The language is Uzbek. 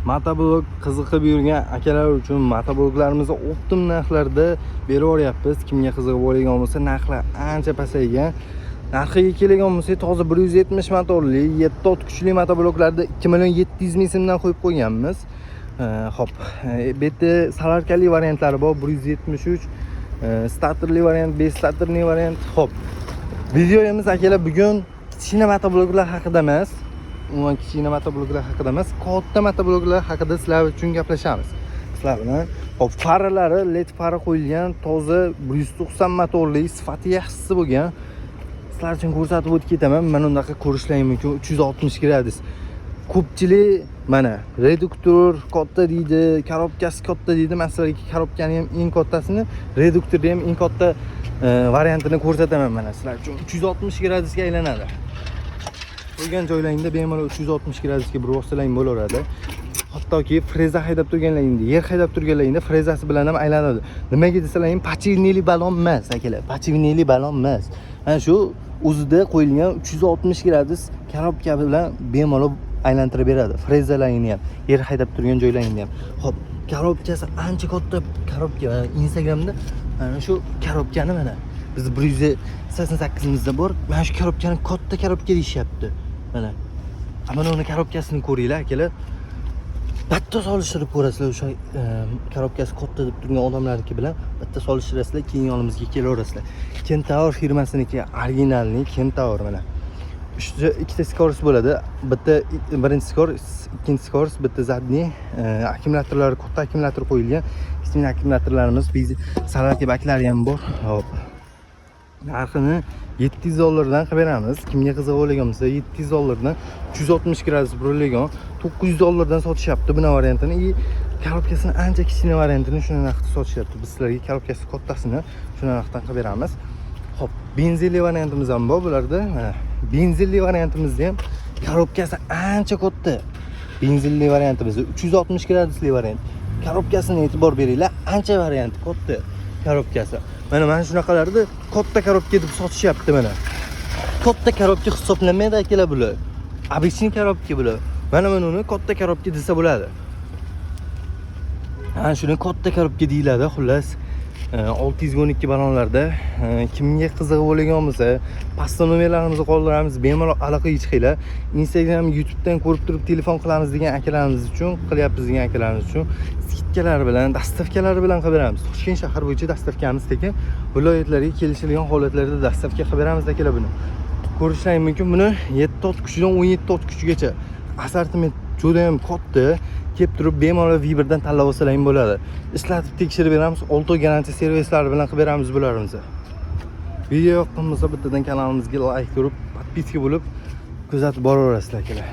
Motoblok qiziqib yurgan akalar uchun motobloklarimizni оптом narxlarda berib yuboryapmiz. Kimga qizig'i bo'lgan bo'lsa, narxlar ancha pasaygan. Narxiga kelgan bo'lsak, toza 170 motorli, 7 ot kuchli motobloklarni 2 million 700 ming so'mdan qo'yib qo'yganmiz. Xo'p, bu yerda солярка li variantlari bor, 173, starterli variant, бесстартерный variant. Xo'p, videomiz, akalar, bugun kichkina motobloklar haqida emas, umuman kichkina motobloklar haqida emas, katta motobloklar haqida sizlar uchun gaplashamiz sizlar bilan. Xo'p, faralari LED fara qo'yilgan, toza 190 motorli, sifati yaxshisi bo'lgan. Sizlar uchun ko'rsatib o'tib ketaman. Mana bunaqa ko'rishlaring mumkin, 360 gradus. Ko'pchilik mana reduktor katta deydi, коробка si katta deydi. Man sizlarga коробка ni ham eng kattasini, reduktorni ham eng katta variantini ko'rsataman mana sizlar uchun. 360 gradusga aylanadi. Qo'ygan joylaringda bemalol 360 gradusga burib olsalaring bo'laveradi. Hattoki freza haydab turganlaringda, yer haydab turganlaringda frezasi bilan ham aylanadi. Nimaga desalaring, подшипник li balon emas, akalar, подшипник li balon emas. Mana shu o'zida qo'yilgan 360 gradus коробка bilan bemalol aylantirib beradi. Frezalaringni ham, yer haydab turgan joylaringni ham. Xo'p, коробка si ancha katta коробка. Mana Instagramda mana shu коробка ni, mana biz 188 imizda bor. Mana shu коробка ni katta коробка deyishyapti. Mana. Mana uni коробка sini ko'ringlar, akalar. Bitta solishtirib ko'rasizlar o'sha коробка si katta deb turgan odamlarniki bilan bitta solishtirasizlar, keyin yonimizga kelaverasizlar. Kentaur firmasiniki, оригинальный Kentaur mana. Uchta, ikkita скорость bo'ladi. Bitta birinchi скорость, ikkinchi скорость, bitta задний. Akkumulyatorlari katta akkumulyator qo'yilgan. Kichkina akkumulyatorlarimiz, benzin солярка baklari ham bor. Xo'p. Narxini 700 dollardan qilib beramiz. Kimga qiziq bo'lgan bo'lsa, 700 dollardan 360 gradus burilgan 900 dollardan sotishyapti buni variantini. И коробка sini ancha kichkina variantini shuni narxda sotishyapti. Biz sizlarga коробка si kattasini shuni narxdan qilib beramiz. Xo'p, benzinli variantimiz ham bor bularda. Mana benzinli variantimizda ham коробка si ancha katta. Benzinli variantimiz 360 gradusli variant. Коробка sini e'tibor beringlar, ancha variant katta коробка si. Mana shunaqalarni katta коробка deb sotishyapti mana. Katta коробка hisoblanmaydi, akalar, bular. Обычный коробка bular. Mana uni katta коробка desa bo'ladi. Ana shuni katta коробка deyiladi, xullas. 612 balonlarda kimga qizig'i bo'lgan bo'lsa, pastda nomerlarimizni qoldiramiz, bemalol aloqaga chiqinglar. Instagram, YouTubedan ko'rib turib telefon qilamiz degan akalarimiz uchun, qilyapmiz degan akalarimiz uchun скидка lar bilan, доставка lar bilan qilib beramiz. Toshkent shahar bo'yicha доставка miz tekin, viloyatlarga kelishilgan holatlarda доставка qilib beramiz, akalar buni. Ko'rishlaring mumkin, buni 7 ot kuchidan 17 ot kuchigacha assortiment juda ham katta. Kelib turib bemalol Viberdan tanlab olsalaring bo'ladi. Ishlatib tekshirib beramiz, 6 oy garantiya servislari bilan qilib beramiz bularimizni. Video yoqqan bo'lsa, bittadan kanalimizga layk turib, подписка bo'lib kuzatib boraverasizlar, akalar.